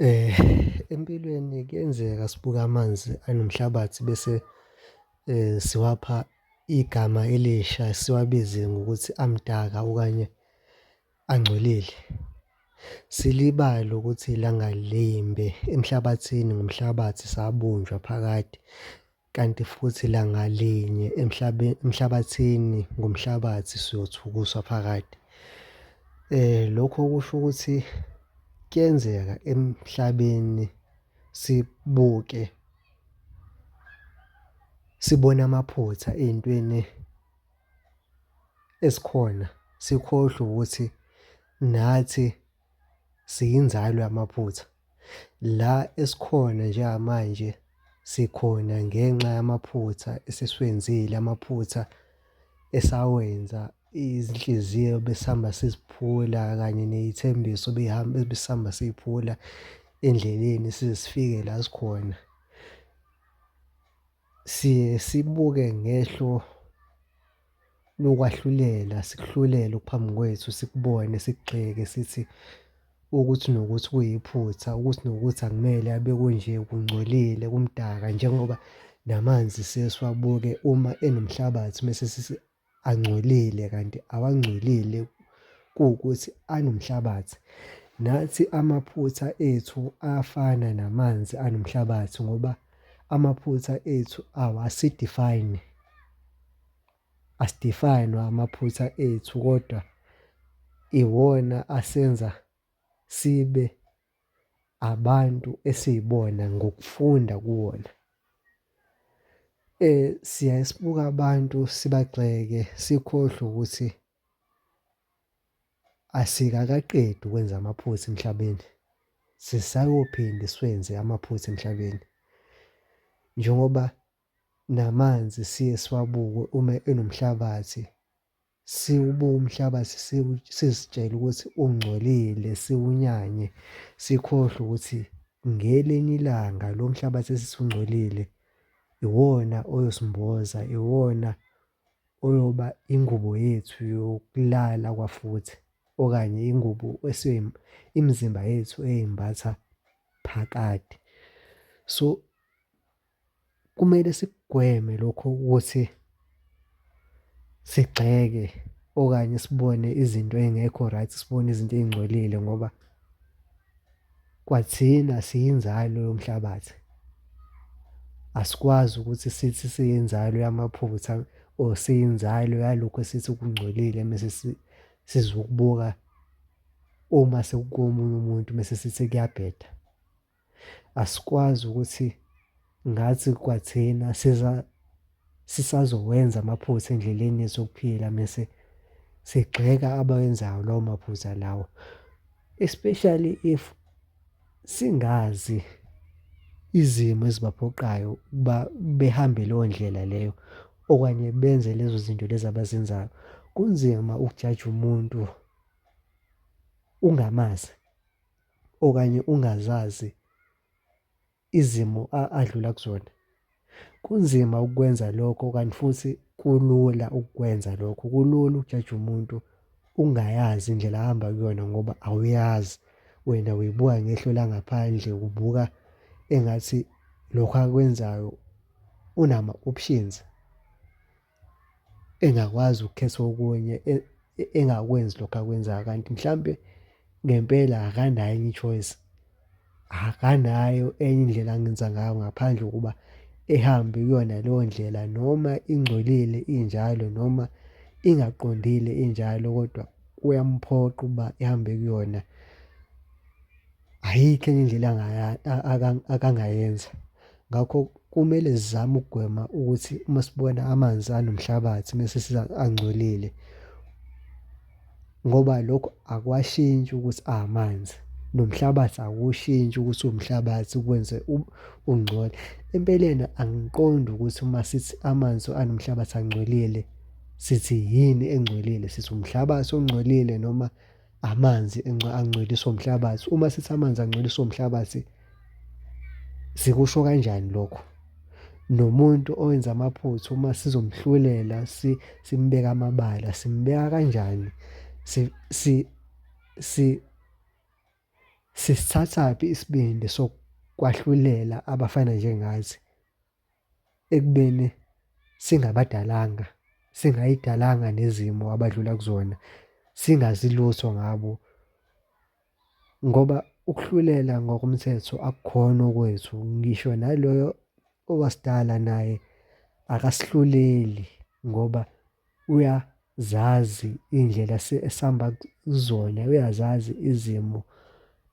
Empilweni kuyenzeka sibuke amanzi anomhlabathi bese siwapha igama elisha, siwabize ngokuthi amdaka okanye angcolile. Silibale ukuthi langa limbe emhlabathini ngumhlabathi sabunjwa phakade, kanti futhi langa linye emhlabathini ngumhlabathi siyothukuswa phakade. Lokho kusho ukuthi kuyenzeka emhlabeni sibuke, sibone amaphutha eyintweni ezikhona, sikhohlwe ukuthi nathi siyinzalo yamaphutha. La esikhona njengamanje, sikhona ngenxa yamaphutha esesiwenzile, amaphutha esawenza, izinhliziyo ebesihamba siziphula kanye neyithembiso ebesihamba siyiphula endleleni size sifike la sikhona. Siye sibuke ngehlo lokwahlulela, sikuhlulele okuphambi kwethu, sikubone, sikugxeke sithi ukuthi nokuthi kuyiphutha, ukuthi nokuthi akumele abe kunje, kungcolile, kumdaka, njengoba namanzi siye siwabuke uma enomhlabathi mese sithi angcolile, kanti awangcolile kuwukuthi anomhlabathi. Nathi amaphutha ethu afana namanzi anomhlabathi ngoba amaphutha ethu awasi-define-i, asi-define-wa amaphutha ethu kodwa iwona asenza sibe abantu esiyibona ngokufunda kuwona. Siyaye sibuke abantu sibagxeke, sikhohlwe ukuthi asikakaqedi ukwenza amaphutha emhlabeni, sisayophinde siwenze amaphutha emhlabeni. Njengoba namanzi siye siwabuke uma enomhlabathi, siwubuke umhlabathi sizitshele ukuthi ungcolile, siwunyanye, sikhohlwe ukuthi ngelinye ilanga lo mhlabathi esithi ungcolile iwona oyosimboza, iwona oyoba ingubo yethu yokulala kwafuthi okanye ingubo imizimba yethu eyimbatha phakade. So, kumele sikugweme lokho ukuthi sigxeke okanye sibone izinto ey'ngekho right, sibone izinto ey'ngcolile ngoba kwathina siyinzalo yomhlabathi. Asikwazi ukuthi sithi siyinzalo yamaphutha or siyinzalo yalokhu esithi kungcolile mese sizokubuka uma sekukomunye umuntu mese sithi kuyabheda. Asikwazi ukuthi ngathi kwathina sisazowenza amaphutha endleleni yethu yokuphila mese sigxeka abawenzayo lawo maphutha lawo. Especially if singazi izimo ezibaphoqayo ukuba behambe leyo ndlela leyo okanye benze lezo zinto lezi abazenzayo. Kunzima ukujaja umuntu ungamazi okanye ungazazi izimo adlula kuzona. Kunzima ukukwenza lokho kanti futhi kulula ukukwenza lokho. Kulula ukujaja umuntu ungayazi indlela ahamba kuyona ngoba awuyazi, wena uyibuka ngehlo langaphandle, ubuka engathi lokhu akwenzayo unama-options. Engakwazi ukukhetha okunye engakwenzi lokhu akwenzayo kanti mhlampe ngempela akanayo enye i-choice, akanayo enye indlela angenza ngayo ngaphandle kokuba ehambe kuyona leyo ndlela noma ingcolile injalo noma ingaqondile injalo kodwa kuyamphoqa ukuba ehambe kuyona. Ayikho enye indlela akangayenza. Ngakho kumele sizame ukugwema ukuthi uma sibona amanzi anomhlabathi mese sithi angcolile, ngoba lokho akuwashintshi ukuthi amanzi, nomhlabathi akuwushintshi ukuthi uwumhlabathi ukwenze ungcole. Empeleni angiqondi ukuthi uma sithi amanzi anomhlabathi angcolile, sithi yini engcolile, sithi umhlabathi ongcolile noma amanzi angcoliswa umhlabathi. Uma sithi amanzi angcoliswa umhlabathi, sikusho kanjani lokho? Nomuntu owenza amaphutha uma sizomhlulela simbeka amabala, simbeka kanjani? Sisithathaphi isibindi sokwahlulela abafana njengathi ekubeni singabadalanga, singay'dalanga nezimo abadlula kuzona, singazi lutho ngabo? Ngoba ukuhlulela ngokomthetho akukhona okwethu, ngisho naloyo owasidala naye akasihluleli ngoba uyazazi iy'ndlela esihamba kuzona, uyazazi izimo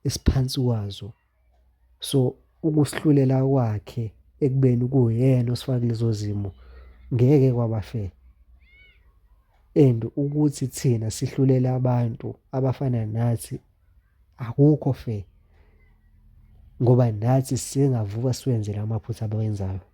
esiphansi kwazo. So, ukusihlulela kwakhe ekubeni kuwuyena osifake kulezo zimo, ngeke kwaba-fair. And ukuthi thina sihlulele abantu abafana nathi akukho fair, ngoba nathi singavuka siwenze la maphutha abawenzayo.